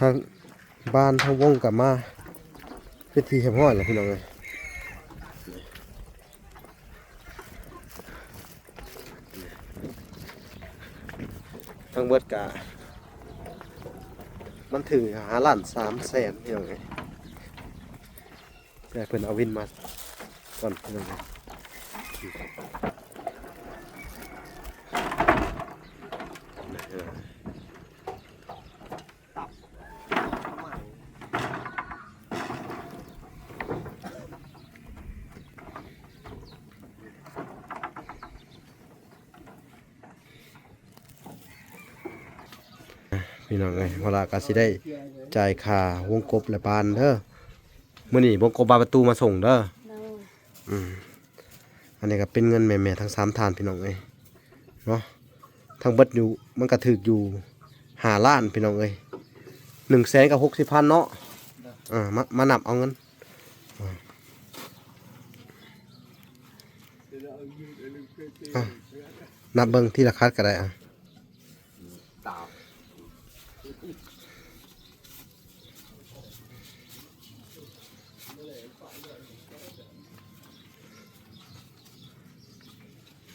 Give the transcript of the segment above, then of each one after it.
ທາງບ້ານທາງວົງກໍມາເປັນທີ່ຮຽບຮ້ອຍແລ້ວພີ່ນ້ອງເອີຍ. ທັງເບິດກະມັນຖືກຫ້າລ້ານສາມແສນພີ່ນ້ອງເອີຍ. ແຕ່ເພິ່ນເອົາວິນມາກ່ອນພີ່ນ້ອງເອີຍ. ພີ່ນ້ອງເອີຍ ວາລາກໍຊິໄດ້ຈ່າຍຄ່າວົງກົບ ແລະ ບານເດີ. ມື້ນີ້ວົງກົບບານປະຕູມາສົ່ງເດີ ໂດຍ. ອືມ ອັນນີ້ກໍເປັນເງິນແມ່ໆທັງສາມທ່ານພີ່ນ້ອງເອີຍເນາະ. ທັງເບິດຢູ່ ມັນກໍຖືກຢູ່ຫ້າລ້ານພີ່ນ້ອງເອີຍ ໜຶ່ງແສນກັບຫົກສິບພັນເນາະ. ໂດຍ. ເອີ ມາ ມານັບເອົາເງິນ ອາ ນັບເບິ່ງທີລະຂັດກໍໄດ້ ອາ.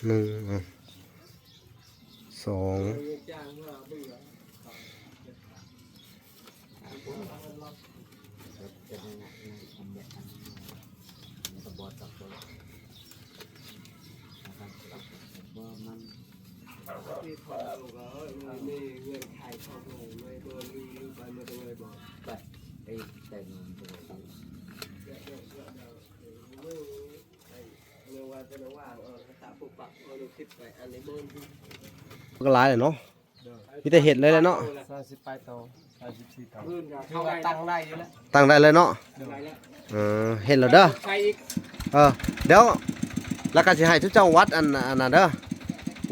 ໜຶ່ງ ສອງ ມັນກໍຫຼາຍແຫຼະເນາະ ມີແຕ່ເຮັດເລີຍແຫຼະເນາະ ຊາວສິບປາຍໂຕ ຊາວສິບສີ່ໂຕ ຖືວ່າຕັ້ງໄດ້ຢູ່ແລ້ວ ຕັ້ງໄດ້ເລີຍເນາະ ໂດຍ. ເອີ ເຮັດແລ້ວເດີ ເອີ ດຽວ ແລ້ວກໍຊິໃຫ້ເຈົ້າວັດອັນ ອັນນັ້ນເດີ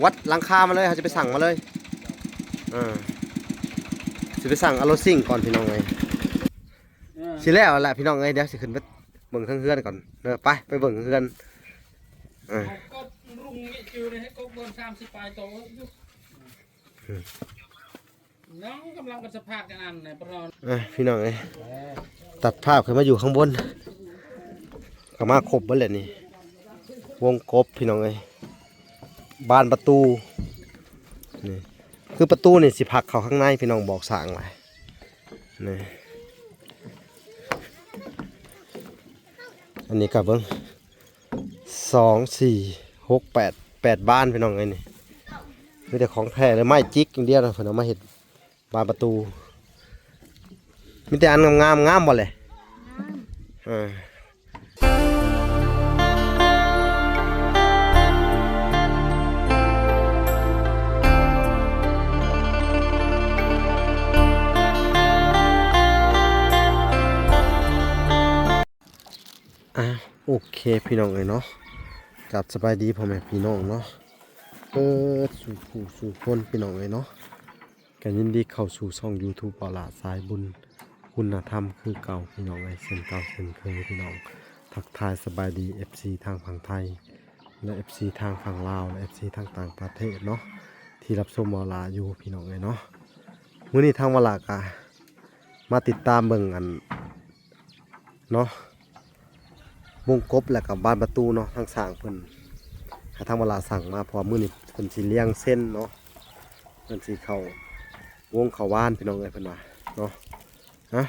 ວັດຫຼັງຄາມາເລີຍ ເຮົາຊິໄປສັ່ງມາເລີຍ ເອີ ຊິໄປສັ່ງເອົາໂລຊິງກ່ອນພີ່ນ້ອງເອີຍ ເອີ ຊິແລ້ວແຫຼະພີ່ນ້ອງເອີຍ ດຽວຊິຂຶ້ນໄປເບິ່ງທາງເຮືອນກ່ອນເດີ ໄປ ໄປເບິ່ງເຮືອນ ເອີ ເອົາກົບລຸງນີ້ຢູ່ໃນໃຫ້ກົບເບິ່ງສາມສິບປາຍໂຕຢູ່ ອືມ ນ້ອງກຳລັງເປັນສະພາບກັນອັນໃນປະນອນ ອ່ະ ພີ່ນ້ອງເອີຍ ຕັດພາບຂຶ້ນມາຢູ່ຂ້າງບົນ ກໍມາຄົບເບິດແຫຼະນີ້ ວົງກົບພີ່ນ້ອງເອີຍ ບານປະຕູ ນີ້ ຄືປະຕູນີ້ຊິພັກເຂົ້າຂ້າງໃນ ພີ່ນ້ອງບອກຊ່າງວ່າ ນີ້ ອັນນີ້ກໍເບິ່ງ ສອງ ສີ່ ຫົກ ແປດ ແປດບານພີ່ນ້ອງເອີຍ ນີ້ມີແຕ່ຂອງແທ້ເລີຍ ໄມ້ຈິກຢ່າງດຽວນະ ເພິ່ນເອົາມາເຮັດບານປະຕູ ມີແຕ່ອັນງາມໆ ງາມບໍ່ແຫຼະ ງາມ ເອີ. ອ່າ ໂອເຄພີ່ນ້ອງເອີຍເນາະ ກາບສະບາຍດີພໍ່ແມ່ພີ່ນ້ອງເນາະ ເບິດສູ່ຜູ້ສູ່ຄົນພີ່ນ້ອງເອີຍເນາະ ກໍຍິນດີເຂົ້າສູ່ຊ່ອງຢູທູບ ບ່າວຫຼ້າສາຍບຸນຄຸນນະທຳຄືເກົ່າພີ່ນ້ອງເອີຍ ເຊັ່ນເກົ່າເຊັ່ນເຄີຍພີ່ນ້ອງ ທັກທາຍສະບາຍດີເອັຟຊີທາງຝັ່ງໄທ ແລະ ເອັຟຊີທາງຝັ່ງລາວ ແລະ ເອັຟຊີທາງຕ່າງປະເທດເນາະ ທີ່ຮັບຊົມບ່າວຫຼ້າຢູ່ພີ່ນ້ອງເອີຍເນາະ ມື້ນີ້ທາງບ່າວຫຼ້າກະມາຕິດຕາມເບິ່ງອັນ ເນາະ ວົງກົບ ແລ້ວກໍບານປະຕູເນາະ ທາງຊ່າງເພິ່ນ ໃຫ້ທາງບ່າວຫຼ້າສັ່ງມາ ເພາະວ່າມື້ນີ້ເພິ່ນຊິລ້ຽງເຊັນເນາະ ເພິ່ນຊິເຂົ້າວົງເຂົ້າວານ ພີ່ນ້ອງເອີຍ ເພິ່ນວ່າເນາະ ເອົາ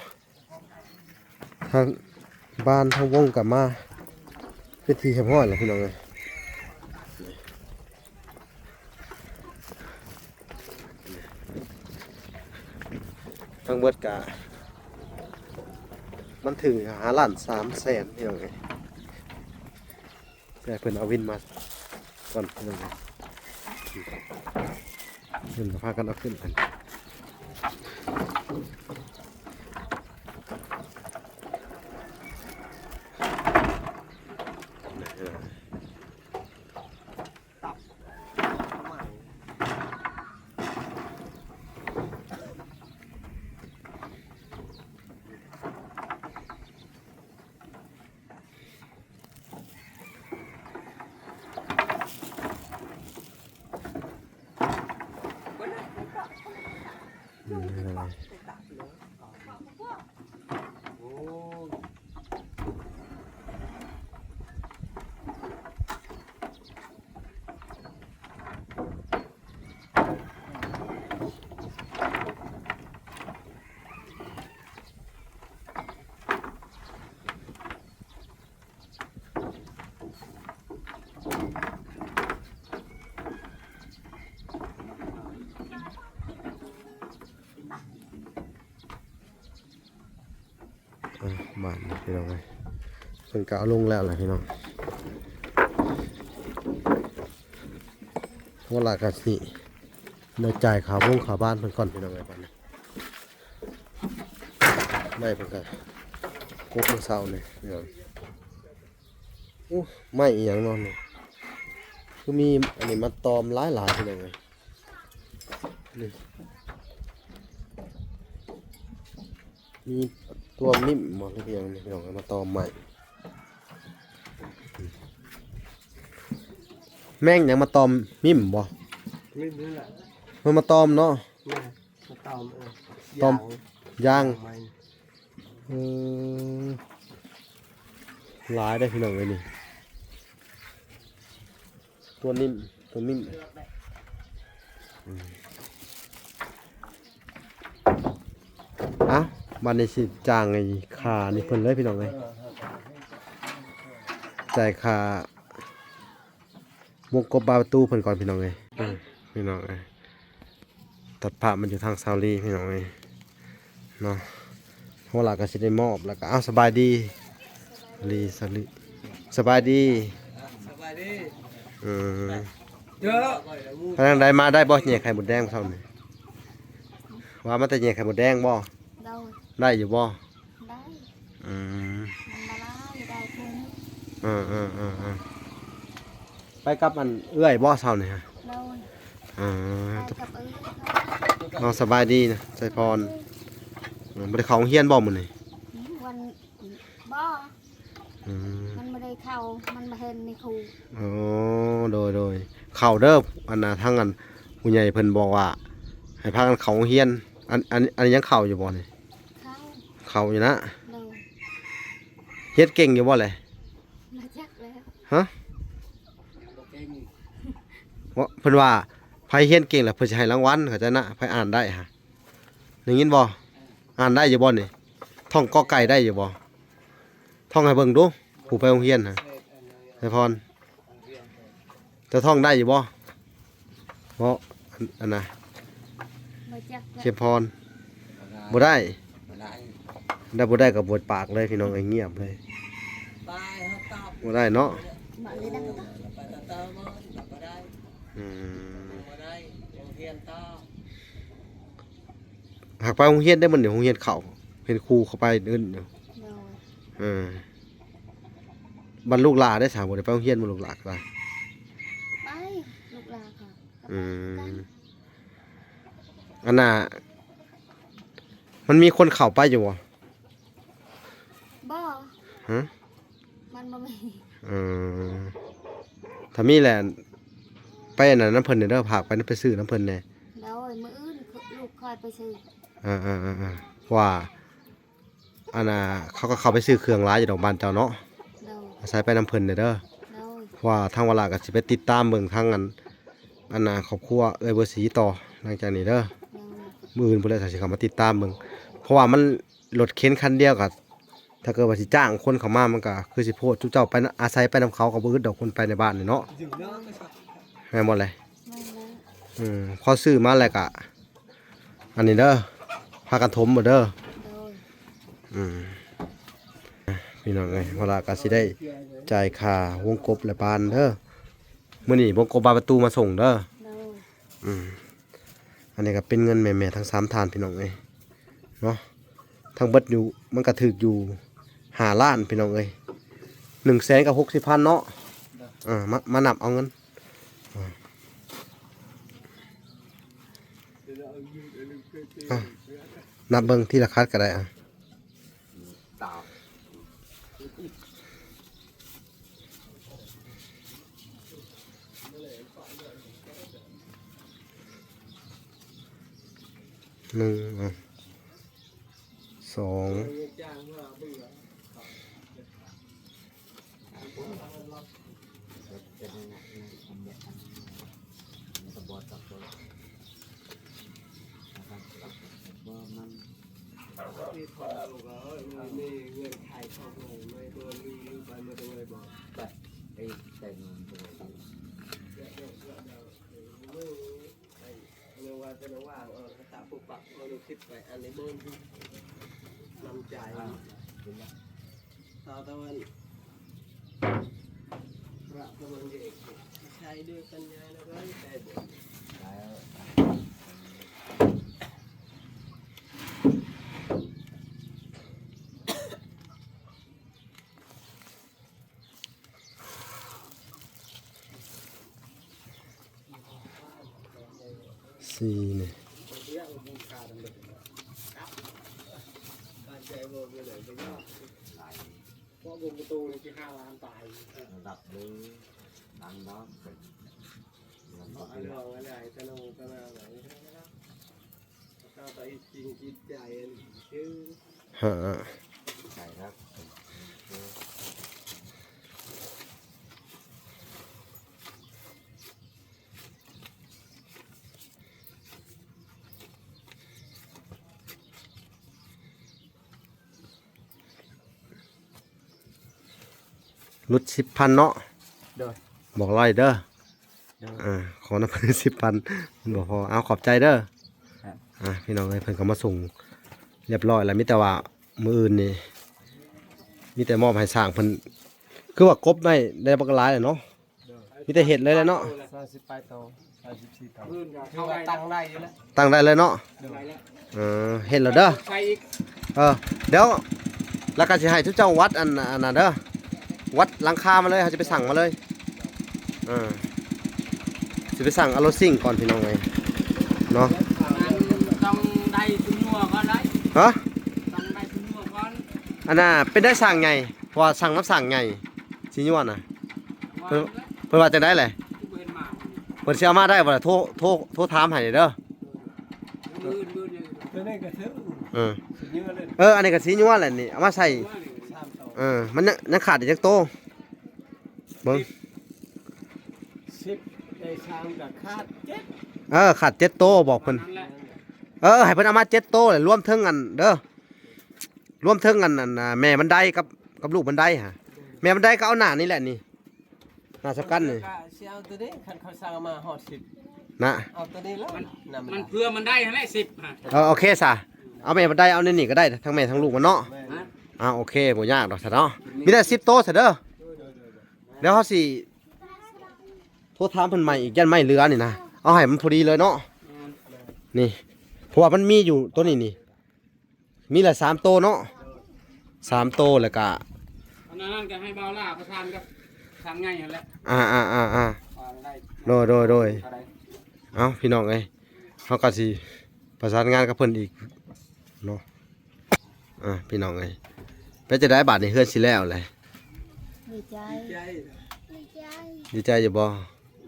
ທາງບ້ານທາງວົງກໍມາເປັນທີ່ຮຽບຮ້ອຍແລ້ວ ພີ່ນ້ອງເອີຍ. ທັງເບິດກະມັນຖືກຫ້າລ້ານສາມແສນ ພີ່ນ້ອງເອີຍ ແຕ່ເພິ່ນເອົາວິນມາກ່ອນ ພີ່ນ້ອງເອີຍ ເພິ່ນກໍພາກັນເອົາຂຶ້ນກັນ. ອືມ. ອ່ະ ບາດນີ້ພີ່ນ້ອງເອີຍ ເພິ່ນກໍເອົາລົງແລ້ວແຫຼະພີ່ນ້ອງ. ໂຫ ລະກະຊິໄດ້ຈ່າຍຄ່າວົງຄ່າບ້ານເພິ່ນກ່ອນພີ່ນ້ອງເອີຍ ບາດນີ້. ໄມ້ເພິ່ນກໍກົກມື້ເຊົ້ານີ້ພີ່ນ້ອງ. ໂອ້ ໄມ້ອີ່ຫຍັງເນາະນີ້ ຄືມີອັນນີ້ມາຕອມຫຼາຍໆ ພີ່ນ້ອງເອີຍ. ນີ້ ມີຕົວມິ້ມບໍ່ ຫຼືຫຍັງນີ້ພີ່ນ້ອງ ມາຕອມໄມ້. ແມ່ງຫຍັງມາຕອມ ມິ້ມບໍ່? ມິ້ມນີ້ແຫຼະ ເພິ່ນມາຕອມເນາະ. ແມ່ນ ມາຕອມ ເອີ ຕອມຢາງ ຢາງ ຢາງໄມ້. ເອີ ຫຼາຍເດ້ພີ່ນ້ອງເອີຍນີ້ ຕົວນີ້ ຕົວນີ້. ອືມ ເອົ້າ ບາດນີ້ຊິຈ່າຍຄ່ານີ້ເພິ່ນເລີຍພີ່ນ້ອງເອີຍ ຈ່າຍຄ່າ ວົງກົບບານປະຕູເພິ່ນກ່ອນພີ່ນ້ອງເອີຍ. ເອີ ພີ່ນ້ອງເອີຍ ຕັດພາບມາຢູ່ທາງສາວລີພີ່ນ້ອງເອີຍເນາະ. ໂຫລະກໍຊິໄດ້ມອບ ແລ້ວກໍ ເອົ້າ ສະບາຍດີ ສາວລີ ສາວລີ ສະບາຍດີ ສະບາຍດີ. ເອີ ເດີ ໄປທາງໃດມາໄດ້ບໍ່ ແຍ່ໄຂ່ມົດແດງເຊົ້ານີ້ ວ່າມາແຕ່ແຍ່ໄຂ່ມົດແດງບໍ່? ໂດຍ ໄດ້ຢູ່ບໍ່? ໄດ້ ອືມ ມັນບໍ່ຫຼາຍ ໄດ້ເທົ່ານີ້. ເອີໆໆໆ ໄປກັບອັນເອື້ອຍບໍ່ເຊົ້ານີ້? ໂດຍ ເອີ ໄປກັບເອື້ອຍ. ເອົາ ສະບາຍດີນະ ໄຊພອນ. ເອີ ບໍ່ໄດ້ເຂົ້າໂຮງຮຽນບໍ່ມື້ນີ້? ອືມ ວັນ ບໍ່ ອືມ ມັນບໍ່ໄດ້ເຂົ້າ ມັນບໍ່ເຫັນໃນຄູ. ໂອ້ ໂດຍໆ ເຂົ້າເດີ ອັນນ່າ ທາງອັນຜູ້ໃຫຍ່ເພິ່ນບອກວ່າໃຫ້ພາກັນເຂົ້າໂຮງຮຽນ. ອັນ ອັນ ອັນນີ້ຍັງເຂົ້າຢູ່ບໍ່ນີ້? ເຂົ້າ ເຂົ້າຢູ່ນະ. ໂດຍ ຮຽນເກັ່ງຢູ່ບໍ່ແລະ? ບໍ່ຈັກແລ້ວ ຮະ? ບໍ່ເກັ່ງ ເພິ່ນວ່າໃຜຮຽນເກັ່ງແລ້ວເພິ່ນຊິໃຫ້ລາງວັນ ເຂົ້າໃຈນະ ໃຜອ່ານໄດ້ຫະ. ໄດ້ຍິນບໍ່? ອ່ານໄດ້ຢູ່ບໍ່ນີ້? ທ່ອງ ກ ໄກ່ ໄດ້ຢູ່ບໍ່? ທ່ອງໃຫ້ເບິ່ງດູ ຜູ້ໄປໂຮງຮຽນຫະ ໄຊພອນ. ເຈົ້າທ່ອງໄດ້ຢູ່ບໍ່? ເພາະ ອັນ ອັນນ່າ ບໍ່ຈັກແຫຼະ ເຊຍພອນ ບໍ່ໄດ້ ບໍ່ໄດ້ ໄດ້ບໍ່ໄດ້ກໍບົດປາກເລີຍພີ່ນ້ອງເອີຍ ງຽບເລີຍ ບໍ່ໄດ້ເນາະ. ອືມ ຫາກໄປໂຮງຮຽນໄດ້ມື້ນີ້ ໂຮງຮຽນເຂົ້າ ເຫັນຄູເຂົາໄປອື່ນຢູ່. ໂດຍ ເອີ ບັດລູກຫຼ້າໄດ້ສາ ບໍ່ໄດ້ໄປໂຮງຮຽນບໍ່ ລູກຫຼ້າກໍໄດ້? ໄປ ລູກຫຼ້າກໍ ອືມ ອັນນ່າ ມັນມີຄົນເຂົ້າໄປຢູ່ບໍ່? ບໍ່ ຮະ? ມັນບໍ່ມີ. ເອີ ຖ້າມີແຫຼະ ໄປອັນນັ້ນນຳເພິ່ນແດ່ເດີ ຝາກໄປນຳ ໄປຊື້ນຳເພິ່ນແດ່. ໂດຍ ມື້ອື່ນລູກຂ້ອຍໄປຊື້. ເອີໆໆ ເພາະວ່າ ອັນນ່າ ເຂົາກໍເຂົ້າໄປຊື້ເຄື່ອງຫຼາຍຢູ່ດອກບ້ານເຈົ້າເນາະ. ໂດຍ ອາໄສໄປນຳເພິ່ນແດ່ເດີ. ໂດຍ ເພາະວ່າທາງວາລາກໍຊິໄປຕິດຕາມເບິ່ງທາງອັນ ອັນນ່າ ຄອບຄົວເອື້ອຍບົວສີຕໍ່ ຫຼັງຈາກນີ້ເດີ. ໂດຍ ມື້ອື່ນພຸ້ນແຫຼະ ຊິເຂົ້າມາຕິດຕາມເບິ່ງ ເພາະວ່າມັນ ລົດເຂັນຄັນດຽວກໍ ຖ້າເກີດວ່າຊິຈ້າງຄົນເຂົ້າມາ ມັນກໍຄືຊິໂພດ. ຈຸເຈົ້າໄປນະ ອາໄສໄປນຳເຂົາກໍບໍ່ອຶດດອກ ຄົນໄປໃນບ້ານນີ້ເນາະ ແມ່ນບໍ່ແລະ? ແມ່ນແລ້ວ ອືມ ພໍຊື້ມາແລ້ວກໍ ອັນນີ້ເດີ ພາກັນຖົມເອົາເດີ. ໂດຍ ອືມ ພີ່ນ້ອງເອີຍ ວາລາກໍຊິໄດ້ຈ່າຍຄ່າວົງກົບແລະບານເດີ. ມື້ນີ້ວົງກົບບານປະຕູມາສົ່ງເດີ. ໂດຍ ອືມ ອັນນີ້ກໍເປັນເງິນແມ່ໆທັງສາມທ່ານ ພີ່ນ້ອງເອີຍເນາະ. ທັງເບິດຢູ່ ມັນກໍຖືກຢູ່ຫ້າລ້ານ ພີ່ນ້ອງເອີຍ ໜຶ່ງແສນກັບຫົກສິບພັນເນາະ. ເອີ ມາ ມານັບເອົາເງິນ ເອົາ ນັບເບິ່ງທີລະຂັດກໍໄດ້ ອະ. ຕາມ ໜຶ່ງ ສອງ ຊາວຕາເວັນ ພະຕາເວັນເດດ ໃຊ້ດ້ວຍປັນຍານະເວີຍ ແຕ່ເດີມ. ສີ່ນີ້ ຮະ ຫຼຸດສິບພັນເນາະ. ໂດຍ ບອກລາວເດີ. ໂດຍ ອ່າ ຂໍນຳເພິ່ນສິບພັນ ມັນບໍ່ພໍ. ເອົາ ຂອບໃຈເດີ. ອ່າ ພີ່ນ້ອງເອີຍ ເພິ່ນກໍມາສົ່ງຮຽບຮ້ອຍແລ້ວ ມີແຕ່ວ່າມື້ອື່ນນີ້ ມີແຕ່ມອບໃຫ້ຊ່າງເພິ່ນ. ຄືວ່າກົບໄດ້ ໄດ້ບັກຫຼາຍແລ້ວເນາະ. ໂດຍ ມີແຕ່ເຮັດເລີຍແຫຼະເນາະ. ຊາວສິບປາຍໂຕ ຊາວສິບສີ່ໂຕ ຄືວ່າຕັ້ງໄດ້ຢູ່ແລ້ວ ຕັ້ງໄດ້ເລີຍເນາະ. ໂດຍ ເອີ ເຮັດແລ້ວເດີ. ໃສ່ອີກ ເອີ ດຽວ ແລ້ວກໍຊິໃຫ້ເຈົ້າວັດອັນ ອັນນັ້ນເດີ ວັດຫຼັງຄາມາເລີຍ ເຮົາຈະໄປສັ່ງມາເລີຍ. ເອີ ຊິໄປສັ່ງເອົາໂລຊິງກ່ອນ ພີ່ນ້ອງເອີຍເນາະ. ຕ້ອງໄດ້ຊຸມຫົວກ່ອນໄດ໋. ຮະ? ຕ້ອງໄດ້ຊຸມຫົວກ່ອນ. ອັນນ່າ ເປັນໄດ້ຊ່າງໃຫຍ່ ເພາະວ່າສັ່ງນຳຊ່າງໃຫຍ່ ຊິຍົວນະ. ເພິ່ນ ເພິ່ນວ່າຈັ່ງໃດແຫຼະ? ເພິ່ນຊິເອົາມາໄດ້ບໍ່ລະ? ໂທ ໂທ ໂທຖາມໃຫ້ເດີ. ເອີ ເອີ ອັນນີ້ກໍຊິຍົວແຫຼະນີ້ ເອົາມາໃສ່. ເອີ ມັນຍັງ ຍັງຂາດອີກຈັກໂຕ? ເບິ່ງ ສິບ ໄດ້ສາມກໍຂາດເຈັດ. ເອີ ຂາດເຈັດໂຕ ບອກເພິ່ນ. ເອີ ໃຫ້ເພິ່ນເອົາມາເຈັດໂຕແຫຼະ ລວມເຖິງອັນເດີ ລວມເຖິງອັນ ອັນ ອ່າ ແມ່ບັນໄດກັບ ກັບລູກບັນໄດຫະ. ແມ່ບັນໄດກໍເອົາໜ້ານີ້ແຫຼະນີ້ ໜ້າສຳຄັນນີ້. ກໍຊິເອົາໂຕນີ້ ຄັນເຂົາສັ່ງມາຮອດສິບນະ ເອົາໂຕນີ້ແລ້ວ. ມັນ ນຳ ມັນເພື່ອມັນໄດ້ຫັ້ນແຫຼະສິບຫະ. ເອີ ໂອເຄຊະ ເອົາແມ່ບັນໄດ ເອົາໃນນີ້ກໍໄດ້ ທັງແມ່ທັງລູກມັນເນາະ. ແມ່ນ ອ່າ ໂອເຄ ບໍ່ຍາກດອກຊະເນາະ. ມີແຕ່ສິບໂຕຊະເດີ. ໂດຍ ໂດຍ ໂດຍ ໂດຍ. ດຽວເຮົາຊິໂທຖາມເພິ່ນໃໝ່ອີກ ຢ້ານໄມ້ເຫຼືອນີ້ນະ ເອົາໃຫ້ມັນພໍດີເລີຍເນາະ. ແມ່ນ ນີ້ ເພາະວ່າມັນມີຢູ່ໂຕນີ້ນີ້ ມີລະສາມໂຕເນາະ ສາມໂຕ ແລ້ວກະ ອັນນັ້ນກໍໃຫ້ບ່າວຫຼ້າປະສານກັບຊ່າງໃຫຍ່ຫັ້ນແຫຼະ. ອ່າໆໆໆ ວ່າໄດ້ ໂດຍ ໂດຍ ໂດຍ. ເອົາ ພີ່ນ້ອງເອີຍ ເຮົາກໍຊິປະສານງານກັບເພິ່ນອີກເນາະ. ອ່າ ພີ່ນ້ອງເອີຍ ເປັນຈັ່ງໃດບາດນີ້ ເຮືອນຊິແລ້ວແຫຼະ? ດີໃຈ ດີໃຈ ດີໃຈຢູ່ບໍ່?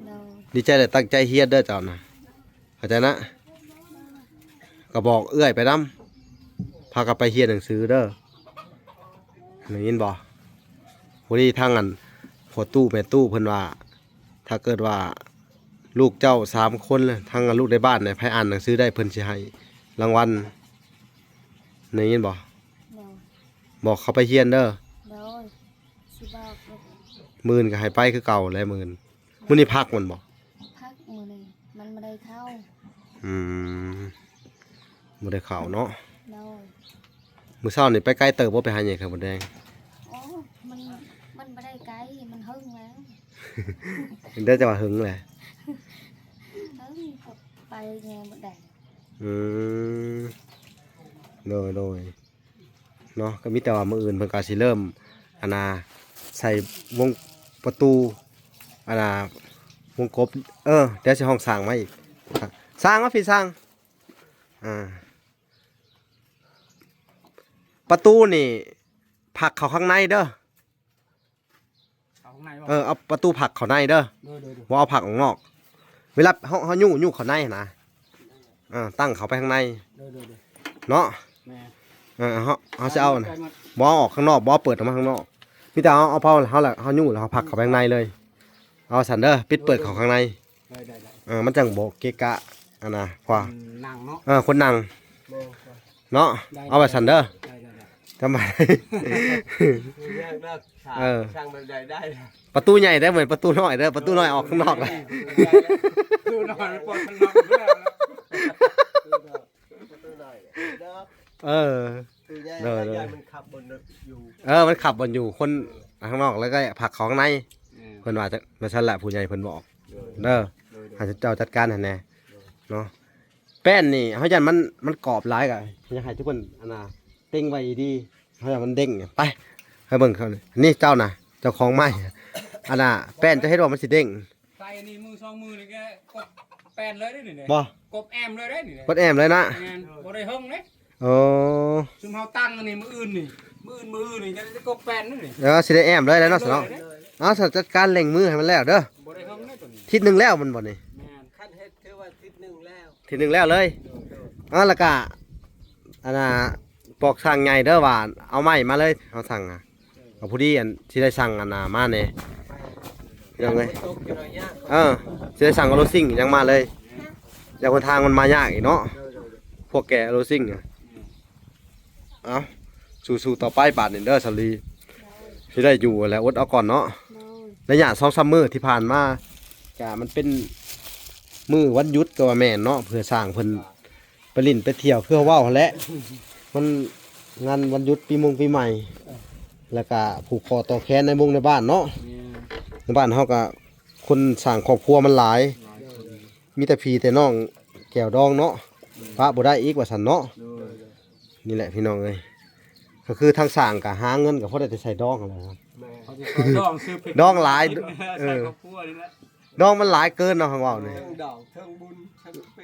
ໂດຍ ດີໃຈແລ້ວ ຕັ້ງໃຈຮຽນເດີເຈົ້ານະ ເຂົ້າໃຈນະ. ກໍບອກເອື້ອຍໄປນຳ ພາກັນໄປຮຽນໜັງສືເດີ ໄດ້ຍິນບໍ່? ພໍດີທາງອັນພໍ່ຕູ້ແມ່ຕູ້ເພິ່ນວ່າ ຖ້າເກີດວ່າລູກເຈົ້າສາມຄົນ ທັງລູກໃນບ້ານໃດ ໃຜອ່ານໜັງສືໄດ້ ເພິ່ນຊິໃຫ້ລາງວັນ ໄດ້ຍິນບໍ່? ໂດຍ ບອກເຂົາໄປຮຽນເດີ. ໂດຍ ຊິບອກ. ມື້ອື່ນກໍໃຫ້ໄປຄືເກົ່າແຫຼະ ມື້ອື່ນ. ມື້ນີ້ພັກແມ່ນບໍ່? ພັກມື້ນີ້ ມັນບໍ່ໄດ້ເຂົ້າ. ອືມ ບໍ່ໄດ້ເຂົ້າເນາະ. ໂດຍ ມື້ເຊົ້ານີ້ໄປໄກເຕີບບໍ່ ໄປຫາແຍ່ໄຂ່ມົດແດງ? ໂອ້ ມັນ ມັນບໍ່ໄດ້ໄກ ມັນເຫິງແລ້ວ. ເດີ ຈະວ່າເຫິງແຫຼະ ເຫິງ ໄປແຍ່ມົດແດງ. ອືມ ໂດຍ ໂດຍ ເນາະ ກໍມີແຕ່ວ່າມື້ອື່ນເພິ່ນກໍຊິເລີ່ມ ອັນນ່າ ໃສ່ວົງປະຕູ ອັນນ່າ ວົງກົບ. ເອີ ດຽວຊິຮ້ອງຊ່າງມາອີກ ຊ່າງມາພີ້ ຊ່າງ. ອ່າ ປະຕູນີ້ຜັກເຂົ້າຂ້າງໃນເດີ. ເຂົ້າຂ້າງໃນບໍ່? ເອີ ເອົາປະຕູຜັກເຂົ້າໃນເດີ. ໂດຍ ໂດຍ ໂດຍ. ບໍ່ເອົາຜັກອອກນອກ. ເວລາເຮົາ ເຮົາຍູ້ ຍູ້ເຂົ້າໃນຫັ້ນນະ. ເອີ ຕັ້ງເຂົ້າໄປຂ້າງໃນ. ໂດຍ ໂດຍ ໂດຍ ເນາະ. ແມ່ນ. ເອີ ເຮົາ ເຮົາຊິເອົານະ ບໍ່ເອົາອອກຂ້າງນອກ ບໍ່ເອົາເປີດອອກມາຂ້າງນອກ. ມີແຕ່ເຮົາ ເອົາເຜົາ ເຮົາລະ ເຮົາຍູ້ແລ້ວເຮົາຜັກເຂົ້າໄປຂ້າງໃນເລີຍ. ເອົາຊັ້ນເດີ ປິດເປີດເຂົ້າຂ້າງໃນ. ໄດ້ ໄດ້ ໄດ້. ເອີ ມັນຈັ່ງບໍ່ເກະກະ ອັນນ່າ ເພາະວ່າ ອືມ ນັ່ງເນາະ. ເອີ ຄົນນັ່ງ ແມ່ນ ເນາະ. ໄດ້ ເອົາໄວ້ຊັ້ນເດີ. ໄດ້ ໄດ້ ໄດ້. ສະບາຍ. ເອີ ຊ່າງແບບໃດໄດ້. ປະຕູໃຫຍ່ເດີ ບໍ່ແມ່ນປະຕູນ້ອຍເດີ ປະຕູນ້ອຍອອກຂ້າງນອກ. ປະຕູນ້ອຍປອດຂ້າງນອກ. ເອີ. ໂດຍໆ ມັນຂັບບໍ່ຢູ່ ເອີ ມັນຂັບບໍ່ຢູ່ ຄົນທາງນອກ ແລ້ວກໍຜັກເຂົ້າຂ້າງໃນ ເອີ ເພິ່ນວ່າຈັ່ງ ວ່າຊັ້ນແຫຼະ ຜູ້ໃຫຍ່ເພິ່ນບອກ ໂດຍ ເດີ ໂດຍໆ ໃຫ້ເຈົ້າຈັດການໃຫ້ແດ່ ໂດຍ ເນາະ. ແປ້ນນີ້ ເຮົາຢ້ານມັນ ມັນກອບຫຼາຍ ກໍຢາກໃຫ້ທຸກຄົນ ອັນນ່າ ເຕັງໄວ້ດີ ເຮົາຢ້ານມັນເດ້ງ. ໄປ ໄປເບິ່ງເຂົາ ນີ້ເຈົ້ານະ ເຈົ້າຂອງໄມ້ ອັນນ່າ ແປ້ນ ເຈົ້າເຮັດວ່າມັນຊິເດ້ງ ໃສ່ນີ້ມືສອງມືນີ້ກໍກົບແປ້ນເລີຍເດ້ນີ້ ບໍ່ ກົບແອ້ມເລີຍເດ້ນີ້ ກົບແອ້ມເລີຍນະ ແມ່ນ ບໍ່ໄດ້ເຫິງເດ້. ໂອ້ ຊຸມເຮົາຕັ້ງອັນນີ້ມື້ອື່ນນີ້ ມື້ອື່ນ ມື້ອື່ນນີ້ກໍໄດ້ກົບແປ້ນເດ້ນີ້ ເອີ ຊິໄດ້ແອ້ມເລີຍແລ້ວເນາະ ເອີ ຊັ້ນເນາະ ເອີ ເອົາ ຊັ້ນຈັດການເລັ່ງມືໃຫ້ມັນແລ້ວເດີ ບໍ່ໄດ້ເຫິງເດ້ຕົວນີ້ ທິດໜຶ່ງແລ້ວມັນບໍ່ນີ້ ແມ່ນ ຄັນເຮັດຄືວ່າທິດໜຶ່ງແລ້ວ ທິດໜຶ່ງແລ້ວເລີຍ ໂດຍໆ ເອົາ ແລ້ວກະ ອັນນ່າ ບອກຊ່າງໃຫຍ່ເດີວ່າເອົາໄມ້ມາເລີຍ ເຮົາສັ່ງ ເອົາ ພໍດີອັນຊິໄດ້ສັ່ງອັນນ່າມາແດ່ ພີ່ນ້ອງເອີຍ ເອີ ຊິໄດ້ສັ່ງເອົາໂລຊິງຫຍັງມາເລີຍ ຢ່າງຫົນທາງມັນມາຍາກອີກເນາະ ພວກແກະໂລຊິງ ເອົາ ສູ້ໆຕໍ່ໄປບາດນີ້ເດີສາລີ ຊິໄດ້ຢູ່ແຫຼະ ອົດເອົາກ່ອນເນາະ ໂດຍ ໄລຍະສອງສາມມື້ທີ່ຜ່ານມາ ກະມັນເປັນມື້ວັນຢຸດກໍວ່າແມ່ນເນາະ ເພື່ອຊ່າງເພິ່ນ ໄປຫຼິ້ນໄປທ່ຽວ ຄືເຮົາເວົ້າຫັ້ນແຫຼະ ມັນງານວັນຢຸດປີມົງປີໃໝ່ ແລ້ວກະຜູກຄໍຕໍ່ແຂນໃນວົງໃນບ້ານເນາະ ແມ່ນ ໃນບ້ານເຮົາກະຄົນສ້າງຄອບຄົວມັນຫຼາຍ ຫຼາຍຄົນ ມີແຕ່ພີ່ແຕ່ນ້ອງແກ້ວດອງເນາະ ແມ່ນ ປະບໍ່ໄດ້ອີກວ່າຊັ້ນເນາະ ໂດຍ ນີ້ແຫຼະພີ່ນ້ອງເອີຍ ກໍຄືທາງສ້າງກະຫາເງິນກໍພໍໄດ້ແຕ່ໃສ່ດອງຫັ້ນແຫຼະ ແມ່ນ ເຂົາຈະໃສ່ດອງຊື້ເປັນ ດອງຫຼາຍ ເອີ ໃສ່ຄອບຄົວນີ້ແຫຼະ ດອງມັນຫຼາຍເກີນເນາະ ເຮົາເວົ້ານີ້ ເທິງດອກເທິງບຸນ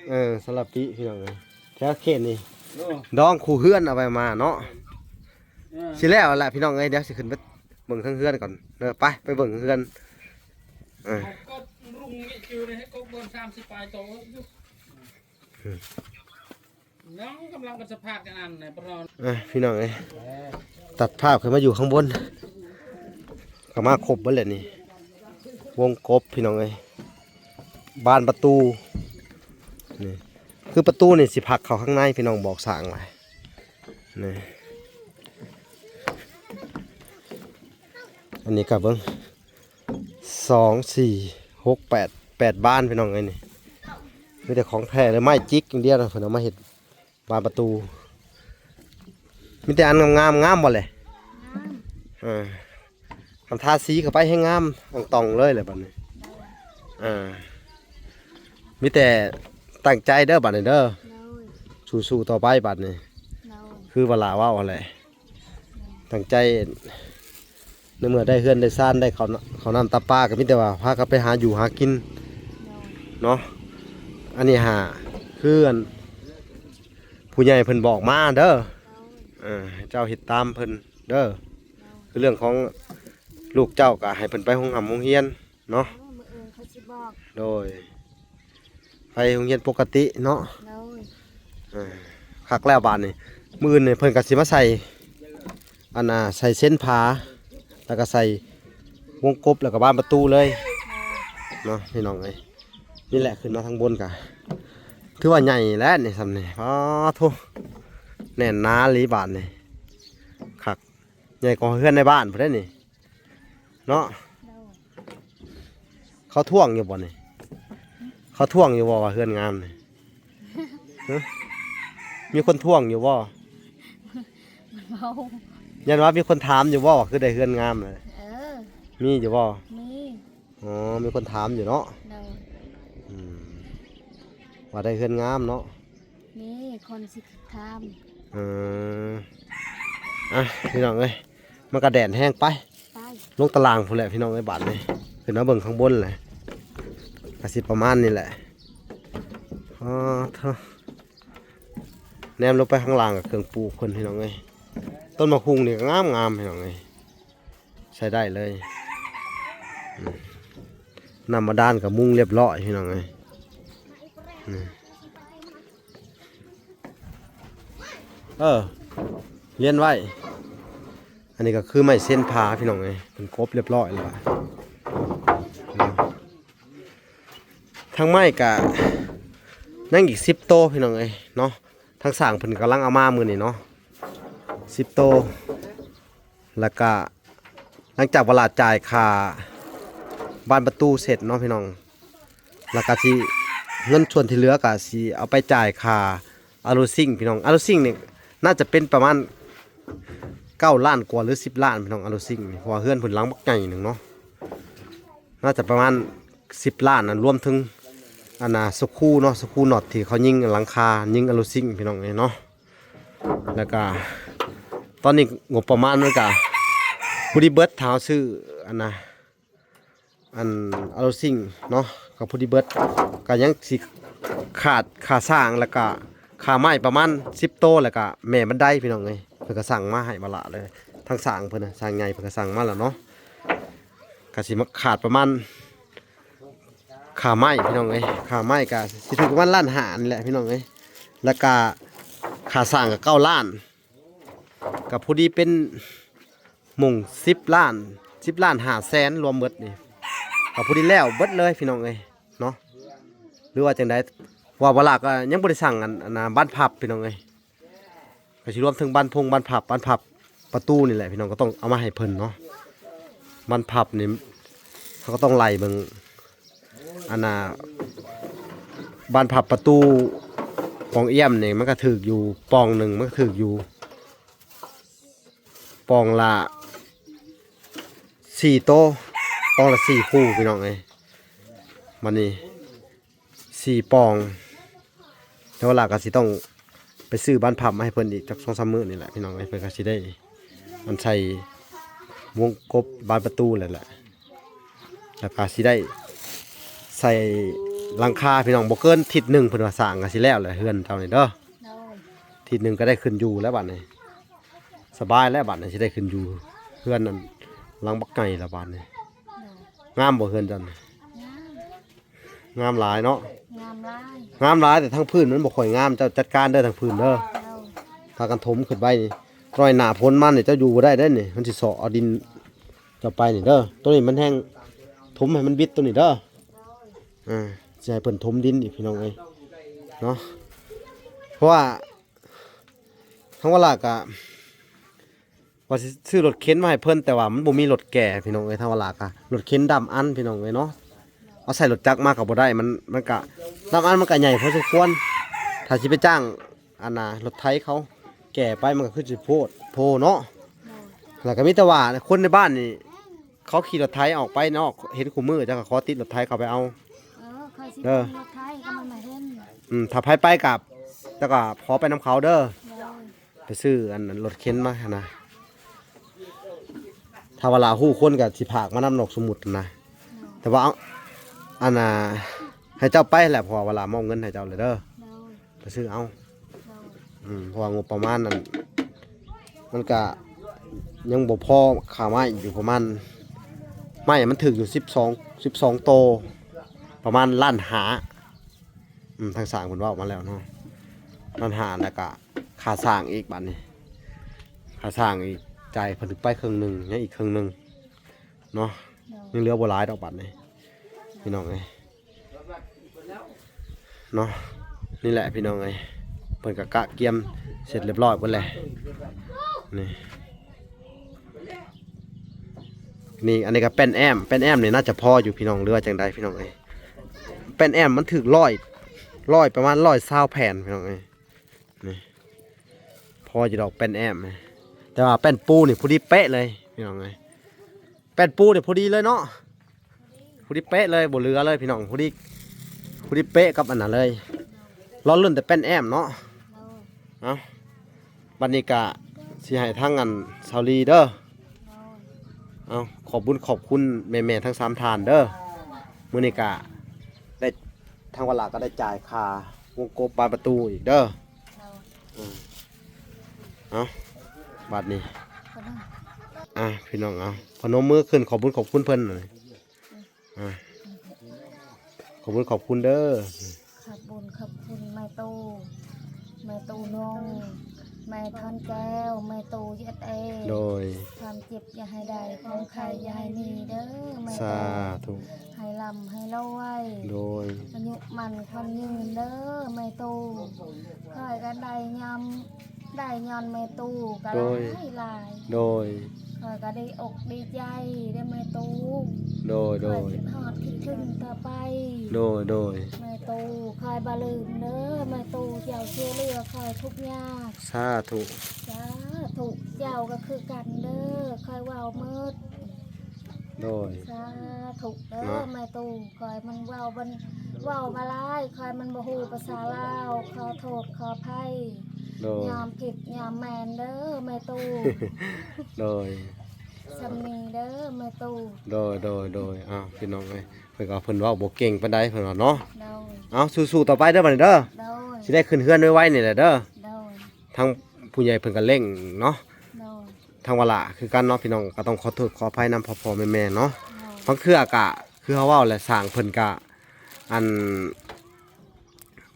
ເອີ ສາລະປິ ພີ່ນ້ອງເອີຍ ແຖວເຂດນີ້ ໂອ້ ດອງຄູ່ເຮືອນເອົາໄປມາເນາະ ເອີ ຊິແລ້ວແຫຼະພີ່ນ້ອງເອີຍ ດຽວຊິຂຶ້ນໄປເບິ່ງເທິງເຮືອນກ່ອນເດີ ໄປ ໄປເບິ່ງເຮືອນ ເອີ ເອົາກົບລຸງນີ້ຢູ່ໃນກົບເບິ່ງສາມສິບປາຍໂຕຢູ່ ອືມ ຍັງກຳລັງເປັນສະພາບຈັ່ງນັ້ນນະ ອ່ະ ພີ່ນ້ອງເອີຍ ຕັດພາບຂຶ້ນມາຢູ່ຂ້າງບົນ ກໍມາຄົບເບິດແຫຼະນີ້ ວົງກົບພີ່ນ້ອງເອີຍ ບານປະຕູ ນີ້ ຄືປະຕູນີ້ຊິຜັກເຂົ້າຂ້າງໃນ ພີ່ນ້ອງບອກຊ່າງໄວ້ ນີ້ ອັນນີ້ກໍເບິ່ງ ສອງ ສີ່ ຫົກ ແປດ ແປດບານ ພີ່ນ້ອງເອີຍ ນີ້ ມີແຕ່ຂອງແທ້ເລີຍ ໄມ້ຈິກຢ່າງດຽວນະ ເພິ່ນເອົາມາເຮັດບານປະຕູ ມີແຕ່ອັນງາມໆ ງາມບໍ່ແຫຼະ? ງາມ ເອີ ຄັນທາສີເຂົ້າໄປແຮງງາມອ່ອງຕ່ອງເລີຍແຫຼະບັດນີ້ ໂດຍ ເອີ ມີແຕ່ຕັ້ງໃຈເດີບັດນີ້ເດີ ໂດຍ ສູ້ໆຕໍ່ໄປບັດນີ້ ໂດຍ ຄືວ່າຫຼ້າເວົ້າຫັ້ນແຫຼະ ຕັ້ງໃຈ ໃນເມື່ອໄດ້ເຮືອນໄດ້ຊານ ໄດ້ເຂົ້າ ເຂົ້ານ້ຳຕາປາ ກໍມີແຕ່ວ່າພາກັນໄປຫາຢູ່ຫາກິນ ໂດຍ ເນາະ ອັນນີ້ຫາ ຄືອັນ ຜູ້ໃຫຍ່ເພິ່ນບອກມາເດີ ໂດຍ ເອີ ໃຫ້ເຈົ້າເຮັດຕາມເພິ່ນເດີ ໂດຍ ຄືເລື່ອງຂອງລູກເຈົ້າ ກໍໃຫ້ເພິ່ນໄປໂຮງຮ່ຳໂຮງຮຽນ ເນາະ ເອີ ມື້ອື່ນເຂົາຊິບອກ ໂດຍ ໄປໂຮງຮຽນປົກກະຕິເນາະ ໂດຍ ເອີ ຄັກແລ້ວບາດນີ້ ມື້ອື່ນນີ້ເພິ່ນກໍຊິມາໃສ່ ອັນນ່າ ໃສ່ເຊັ່ນຜ້າ ແລ້ວກໍໃສ່ວົງກົບ ແລ້ວກໍບານປະຕູເລີຍ ໂດຍ ເນາະ ພີ່ນ້ອງເອີຍ ນີ້ແຫຼະ ຂຶ້ນມາທາງບົນກໍຖືວ່າໃຫຍ່ແລ້ວນີ້ ສ່ຳນີ້ ປາໂທ້ ແໜ້ນໜາອີ່ຫຼີບາດນີ້ ຄັກ ໃຫຍ່ກວ່າເຮືອນໃນບ້ານພຸ້ນເດ້ນີ້ ເນາະ ໂດຍ ເຂົາທ້ວງຢູ່ບໍ່ນີ້? ເຂົາທ້ວງຢູ່ບໍ່ວ່າເຮືອນງາມນີ້? ຮະ? ມີຄົນທ້ວງຢູ່ບໍ່? ເວົ້າ ຢ້ານວ່າມີຄົນຖາມຢູ່ບໍ່ວ່າຄືໄດ້ເຮືອນງາມນະ? ເອີ ມີຢູ່ບໍ່? ມີ ອໍ ມີຄົນຖາມຢູ່ເນາະ ໂດຍ ອືມ ວ່າໄດ້ເຮືອນງາມເນາະ? ນີ້ຄົນຊິຖາມ ເອີ ອ່ະ ພີ່ນ້ອງເອີຍ ມັນກະແດດແຮງ ໄປ ໄປ ລົງຕາລ່າງພຸ້ນແຫຼະ ພີ່ນ້ອງເອີຍ ບາດນີ້ ຂຶ້ນມາເບິ່ງຂ້າງບົນແຫຼະ ກະຊິປະມານນີ້ແຫຼະ ອໍ ເທີ ແນມລົງໄປຂ້າງລ່າງກະເຄື່ອງປູກເພິ່ນ ພີ່ນ້ອງເອີຍ ຕົ້ນໝາກຫຸ່ງນີ້ກະງາມໆ ພີ່ນ້ອງເອີຍ. ໃຊ້ໄດ້ເລີຍ ອືມ ນ້ຳບາດານກໍມຸງລຽບຮ້ອຍ ພີ່ນ້ອງເອີຍ ອືມ ເອີ ລຽນໄວ້ ອັນນີ້ກໍຄືໄມ້ເຊັ່ນຜ້າ ພີ່ນ້ອງເອີຍ ເພິ່ນກົບລຽບຮ້ອຍແລ້ວ ອືມ ທາງໄມ້ກະຍັງອີກສິບໂຕ ພີ່ນ້ອງເອີຍເນາະ ທາງຊ່າງເພິ່ນກຳລັງເອົາມາມື້ນີ້ເນາະ ສິບໂຕ ແລ້ວກະຫຼັງຈາກເວລາຈ່າຍຄ່າບານປະຕູເສັດເນາະພີ່ນ້ອງ ແລ້ວກະຊິ ເງິນສ່ວນທີ່ເຫຼືອກະຊິເອົາໄປຈ່າຍຄ່າອາໂລຊິງພີ່ນ້ອງ ອາໂລຊິງນີ້ໜ້າຈະເປັນປະມານ ເກົ້າລ້ານກວ່າ ຫຼື ສິບລ້ານ ພີ່ນ້ອງ ອາໂລຊິງນີ້ ເພາະວ່າເຮືອນເພິ່ນຫຼັງບັກໃຫຍ່ໜຶ່ງເນາະ ໜ້າຈະປະມານສິບລ້ານນະ ລວມເຖິງອັນນ່າສະຄູເນາະ ສະຄູນັອດທີ່ເຂົາຍິງຫຼັງຄາ ຍິງອາໂລຊິງ ພີ່ນ້ອງເອີຍເນາະ. ແລ້ວກະຕອນນີ້ງົບປະມານມັນກະພໍດີເບິດ ຖ້າເຮົາຊື້ອັນນ່າ ອັນອາໂລຊິງເນາະ ກໍພໍດີເບິດ ກໍຍັງຊິຂາດຄ່າສ້າງ ແລ້ວກະຄ່າໄມ້ປະມານສິບໂຕ ແລ້ວກະແມ່ບັນໄດ ພີ່ນ້ອງເອີຍ ເພິ່ນກໍສັ່ງມາໃຫ້ບັກຫຼ້າເລີຍ ທາງຊ່າງເພິ່ນນະ ຊ່າງໃຫຍ່ເພິ່ນກໍສັ່ງມາແລ້ວເນາະ ກໍຊິມາຂາດປະມານຄ່າໄມ້ ພີ່ນ້ອງເອີຍ ຄ່າໄມ້ກໍຊິຖືກປະມານລ້ານຫ້ານີ້ແຫຼະ ພີ່ນ້ອງເອີຍ ແລ້ວກະຄ່າສ້າງກໍເກົ້າລ້ານ ກໍພໍດີເປັນໝ່ອງສິບລ້ານ ສິບລ້ານຫ້າແສນ ລວມເບິດນີ້ ກໍພໍດີແລ້ວເບິດເລີຍ ພີ່ນ້ອງເອີຍເນາະ ຫຼືວ່າຈັ່ງໃດ ເພາະວ່າບັກຫຼ້າກໍຍັງບໍ່ໄດ້ສັ່ງອັນ ອັນນ່າ ບານພັບ ພີ່ນ້ອງເອີຍ ກໍຊິລວມເຖິງບານພົງ ບານພັບ ບານພັບປະຕູນີ້ແຫຼະ ພີ່ນ້ອງ ກໍຕ້ອງເອົາມາໃຫ້ເພິ່ນເນາະ ບານພັບນີ້ ເຮົາກໍຕ້ອງໄລ່ເບິ່ງ ອັນນ່າ ບານພັບປະຕູປ່ອງອ້ຽມນີ້ ມັນກໍຖືກຢູ່ ປ່ອງໜຶ່ງມັນກໍຖືກຢູ່ປ່ອງລະສີ່ໂຕ ປ່ອງລະສີ່ຄູ່ ພີ່ນ້ອງເອີຍ ບັດນີ້ສີ່ປ່ອງ ແຕ່ວ່າຫຼ້າກໍຊິຕ້ອງໄປຊື້ບານພັບມາໃຫ້ເພິ່ນອີກຈັກສອງສາມມື້ນີ້ແຫຼະ ພີ່ນ້ອງເອີຍ ເພິ່ນກໍຊິໄດ້ອັນໃສ່ວົງກົບບານປະຕູແລ້ວແຫຼະ ແລ້ວກໍຊິໄດ້ໃສ່ຫຼັງຄາ ພີ່ນ້ອງ ບໍ່ເກີນທິດໜຶ່ງ ເພິ່ນວ່າສ້າງກໍຊິແລ້ວແຫຼະ ເຮືອນເຈົ້ານີ້ເດີ ໂດຍ ທິດໜຶ່ງກໍໄດ້ຂຶ້ນຢູ່ແລ້ວບັດນີ້ ສະບາຍແລ້ວບັດນີ້ ຊິໄດ້ຂຶ້ນຢູ່ເຮືອນນັ້ນ ຫຼັງບັກໃຫຍ່ແລ້ວບັດນີ້ ໂດຍ ງາມບໍ່ເຮືອນເຈົ້ານີ້? ງາມ ງາມຫຼາຍເນາະ ງາມຫຼາຍ ງາມຫຼາຍ ແຕ່ທາງພື້ນມັນບໍ່ຄ່ອຍງາມ ເຈົ້າຈັດການເດີ ທາງພື້ນເດີ ໂດຍ ພາກັນຖົມຂຶ້ນໄປນີ້ ຕອນໜ້າຝົນມານີ້ເຈົ້າຢູ່ບໍ່ໄດ້ເດ້ນີ້ ມັນຊິເຊາະເອົາດິນເຈົ້າໄປນີ້ເດີ ໂຕນີ້ມັນແຮງຖົມໃຫ້ມັນບິດໂຕນີ້ເດີ ໂດຍ ອ່າ ຊິໃຫ້ເພິ່ນຖົມດິນອີກ ພີ່ນ້ອງເອີຍເນາະ ເພາະວ່າທາງວາລາກະວ່າຊິຊື້ລົດເຂັນມາໃຫ້ເພິ່ນ ແຕ່ວ່າມັນບໍ່ມີລົດແກ່ ພີ່ນ້ອງເອີຍ ທາງວາລາກະລົດເຂັນດຳອັນ ພີ່ນ້ອງເອີຍເນາະ ເອົາໃສ່ລົດຈັກມາກໍບໍ່ໄດ້ ມັນ ມັນກະ ດຳອັນມັນກະໃຫຍ່ພໍສົມຄວນ ຖ້າຊິໄປຈ້າງອັນນ່າລົດໄຖເຂົາແກ່ໄປ ມັນກໍຄືຊິໂພດໂພເນາະ ໂດຍ ແລ້ວກໍມີແຕ່ວ່າຄົນໃນບ້ານນີ້ ເຂົາຂີ່ລົດໄຖອອກໄປນອກ ເຫັນຄູ່ມື້ ເຈົ້າກໍຂໍຕິດລົດໄຖເຂົາໄປເອົາ ເອີ ຂ້ອຍຊິ ເອີ ຂີ່ລົດໄຖກໍມັນມາເຫັນ ອືມ ຖ້າໃຜໄປກໍ ເຈົ້າກໍຂໍໄປນຳເຂົາເດີ ໂດຍ ໄປຊື້ອັນ ອັນລົດເຂັນມາຫັ້ນນະ ຖ້າວ່າລາວຮູ້ຄົນກໍຊິພາກມານຳນອກ ສົມມຸດນະ ໂດຍ ແຕ່ວ່າເອົາ ອັນນ່າ ໃຫ້ເຈົ້າໄປແຫຼະ ເພາະວ່າລາວມອບເງິນໃຫ້ເຈົ້າແລ້ວເດີ ໂດຍ ໄປຊື້ເອົາ ໂດຍ ອືມ ເພາະວ່າງົບປະມານນັ້ນ ມັນກະຍັງບໍ່ພໍຄ່າໄມ້ຢູ່ ປະມານ ໄມ້ມັນຖືກຢູ່ສິບສອງ ສິບສອງໂຕ ປະມານລ້ານຫ້າ ອືມ ທາງຊ່າງເພິ່ນເວົ້າມາແລ້ວເນາະ ລ້ານຫ້າ ແລ້ວກະຄ່າສ້າງອີກ ບາດນີ້ຄ່າສ້າງອີກ ຈ່າຍເພິ່ນໄປເຄິ່ງໜຶ່ງ ຍັງອີກເຄິ່ງໜຶ່ງເນາະ ໂດຍ ຍັງເຫຼືອບໍ່ຫຼາຍດອກ ບາດນີ້ ພີ່ນ້ອງເອີຍ ເນາະ ນີ້ແຫຼະພີ່ນ້ອງເອີຍ ເພິ່ນກໍກະກຽມເສັດຮຽບຮ້ອຍເບິດແລ້ວ ນີ້ ນີ້ ອັນນີ້ກໍແປ້ນແອ້ມ ແປ້ນແອ້ມນີ້ໜ້າຈະພໍຢູ່ພີ່ນ້ອງ ຫຼືວ່າຈັ່ງໃດພີ່ນ້ອງເອີຍ ແປ້ນແອ້ມມັນຖືກຮ້ອຍ ຮ້ອຍ ປະມານຮ້ອຍຊາວແຜ່ນພີ່ນ້ອງເອີຍ ນີ້ ພໍຢູ່ດອກແປ້ນແອ້ມ ແຕ່ວ່າແປ້ນປູນີ້ພໍດີເປະເລີຍພີ່ນ້ອງເອີຍ ແປ້ນປູນີ້ພໍດີເລີຍເນາະ ພໍດີເປະເລີຍ ບໍ່ເຫຼືອເລີຍພີ່ນ້ອງ ພໍດີ ພໍດີເປະກັບອັນນັ້ນເລີຍ ລໍລຸ້ນແຕ່ແປ້ນແອ້ມເນາະ ໂດຍ ເອົ້າ ບັດນີ້ກະຊິໃຫ້ທາງອັນສາວລີເດີ ໂດຍ ເອົ້າ ຂອບບຸນຂອບຄຸນແມ່ໆທັງສາມທ່ານເດີ ມື້ນີ້ກະໄດ້ ທາງວາລາກໍໄດ້ຈ່າຍຄ່າວົງກົບບານປະຕູອີກເດີ ໂດຍ ອືມ ເອົ້າ ບາດນີ້ ພະນົມ ອ່າ ພີ່ນ້ອງ ເອົ້າ ພະນົມມືຂຶ້ນ ຂອບບຸນຂອບຄຸນເພິ່ນ ອ່າ ຂອບຄຸນຂອບຄຸນເດີ ຂອບບຸນຂອບຄຸນແມ່ຕູ້ ແມ່ຕູ້ນົງ ແມ່ທອນແກ້ວ ແມ່ຕູ້ເອັສເອ ໂດຍ ຄວາມເຈັບຢ່າໃຫ້ໄດ້ ຄວາມໄຂ້ຢ່າໃຫ້ມີເດີແມ່ຕູ້ ສາທຸ ໃຫ້ລ່ຳໃຫ້ລວຍ ໂດຍ ອາຍຸໝັ້ນຂວັນຍືນເດີແມ່ຕູ້ ຂ້ອຍກໍໄດ້ຍາມ ໄດ້ຍ້ອນແມ່ຕູ້ກໍ ໂດຍ ຫຼາຍໆ ໂດຍ ຂ້ອຍກໍດີອົກດີໃຈເດ້ແມ່ຕູ້ ໂດຍ ໂດຍ ຂ້ອຍຄິດຮອດຄິດເຖິງຕໍ່ໄປ ໂດຍ ໂດຍ ແມ່ຕູ້ ຂ້ອຍບໍ່ລືມເດີແມ່ຕູ້ ເຈົ້າຊ່ວຍເຫຼືອຂ້ອຍທຸກຍາກ ສາທຸ ສາ ທຸກເຈົ້າກໍຄືກັນເດີ ຂ້ອຍເວົ້າໝົດ. ໂດຍ ສາທຸເດີ ເນາະ ແມ່ຕູ້. ຂ້ອຍມັນເວົ້າ ມັນເວົ້າບໍ່ຫຼາຍ ຂ້ອຍມັນບໍ່ຮູ້ພາສາລາວ ຂໍໂທດຂໍອະໄພ. ໂດຍ ຍາມຜິດຍາມແມ່ນເດີແມ່ຕູ້. ໂດຍ ສ່ຳນີ້ເດີແມ່ຕູ້. ໂດຍ ໂດຍ ໂດຍ. ອ້າວ ພີ່ນ້ອງເອີຍ ເພິ່ນກໍ ເພິ່ນເວົ້າບໍ່ເກັ່ງປານໃດ ເພິ່ນວ່າເນາະ. ໂດຍ ເອົາ ສູ້ໆຕໍ່ໄປເດີບັດນີ້ເດີ. ໂດຍ ຊິໄດ້ຂຶ້ນເຮືອນໄວໆນີ້ແຫຼະເດີ. ໂດຍ ທາງຜູ້ໃຫຍ່ເພິ່ນກໍເລັ່ງເນາະ. ໂດຍ ທາງວາລະຄືກັນເນາະ ພີ່ນ້ອງ ກໍຕ້ອງຂໍໂທດຂໍອະໄພນຳພໍ່ໆແມ່ໆເນາະ. ໂດຍ ບາງເທື່ອກະຄືເຮົາເວົ້າແຫຼະ ຊ່າງເພິ່ນກະ ອັນ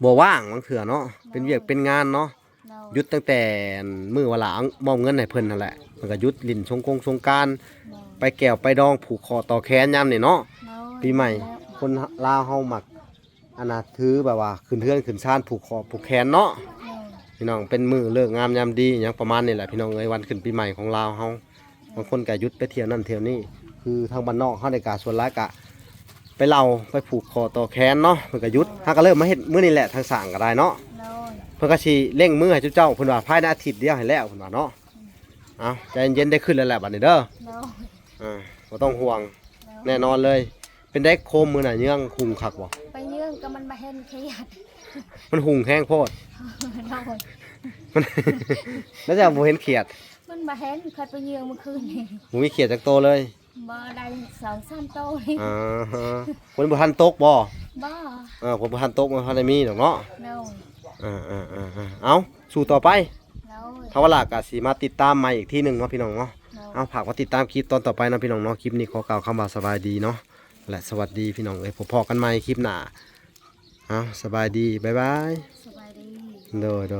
ບໍ່ວ່າງ ບາງເທື່ອເນາະ. ໂດຍ ເປັນວຽກເປັນງານເນາະ. ໂດຍ ຢຸດຕັ້ງແຕ່ ອັນ ມື້ວາລະມອບເງິນໃຫ້ເພິ່ນຫັ້ນແຫຼະ ເພິ່ນກໍຢຸດຫຼິ້ນສົງກົງສົງການ. ໂດຍ ໄປແກ້ວໄປດອງ ຜູກຂໍ້ຕໍ່ແຂນຍາມນີ້ເນາະ. ໂດຍ ປີໃໝ່ ແລ້ວ ຄົນລາວເຮົາມັກ ອັນນ່າ ຖືແບບວ່າຂຶ້ນເຮືອນຂຶ້ນຊານ ຜູກຂໍ້ຜູກແຂນເນາະ. ໂດຍ ພີ່ນ້ອງ ເປັນມື້ເລີກງາມຍາມດີຫຍັງປະມານນີ້ແຫຼະ ພີ່ນ້ອງເອີຍ ວັນຂຶ້ນປີໃໝ່ຂອງລາວເຮົາ. ບາງຄົນກໍຢຸດໄປທ່ຽວນັ້ນທ່ຽວນີ້ ຄືທາງບ້ານນອກເຮົານີ້ກໍສ່ວນຫຼາຍກໍໄປເຫຼົ່າ ໄປຜູກຂໍ້ຕໍ່ແຂນເນາະ ເພິ່ນກໍຢຸດ. ເຮົາກໍເລີ່ມມາເຮັດມື້ນີ້ແຫຼະ ທາງຊ່າງກໍໄດ້ເນາະ. ໂດຍ ເພິ່ນກໍຊິເລັ່ງມືໃຫ້ເຈົ້າ ເພິ່ນວ່າພາຍໃນອາທິດດຽວໃຫ້ແລ້ວ ເພິ່ນວ່າເນາະ. ອືມ ເອົາ ໃຈເຢັນໆ ໄດ້ຂຶ້ນແລ້ວແຫຼະບັດນີ້ເດີ. ໂດຍ ອ່າ ບໍ່ຕ້ອງຫ່ວງ. ໂດຍ ແນ່ນອນເລີຍ. ເປັນໄດໂຄມມື້ໜ້າເຍືອງ ຫຸງຄັກບໍ່? ໄປເຍືອງກໍມັນບໍ່ເຫັນຂຽດ ມັນຫຸງແຮງໂພດ. ໂດຍ ມັນ ແລ້ວຈະບໍ່ເຫັນຂຽດ? ມັນບໍ່ເຫັນ ຂ້ອຍໄປເຍືອງມື້ຄືນນີ້ ບໍ່ມີຂຽດຈັກໂຕເລີຍ. ບໍ່ ໄດ້ສອງສາມໂຕນີ້. ອ່າຮະ ຝົນບໍ່ທັນຕົກບໍ່? ບໍ່ ເອີ ຝົນບໍ່ທັນຕົກ ມັນບໍ່ທັນໄດ້ມີດອກເນາະ. ໂດຍ ເອີໆໆໆ ເອົາ ສູ້ຕໍ່ໄປ. ໂດຍ ທາງວາລະກະຊິມາຕິດຕາມໃໝ່ອີກທີໜຶ່ງເນາະ ພີ່ນ້ອງເນາະ. ໂດຍ ເອົາ ຝາກມາຕິດຕາມຄລິບຕອນຕໍ່ໄປນຳ ພີ່ນ້ອງເນາະ. ຄລິບນີ້ຂໍກ່າວຄຳວ່າສະບາຍດີເນາະ ແລະ ສະຫວັດດີ ພີ່ນ້ອງເອີຍ. ພົບພໍ້ກັນໃໝ່ຄລິບໜ້າ. ເອົາ ສະບາຍດີ ບາຍບາຍ. ສະບາຍດີ. ໂດຍໆ.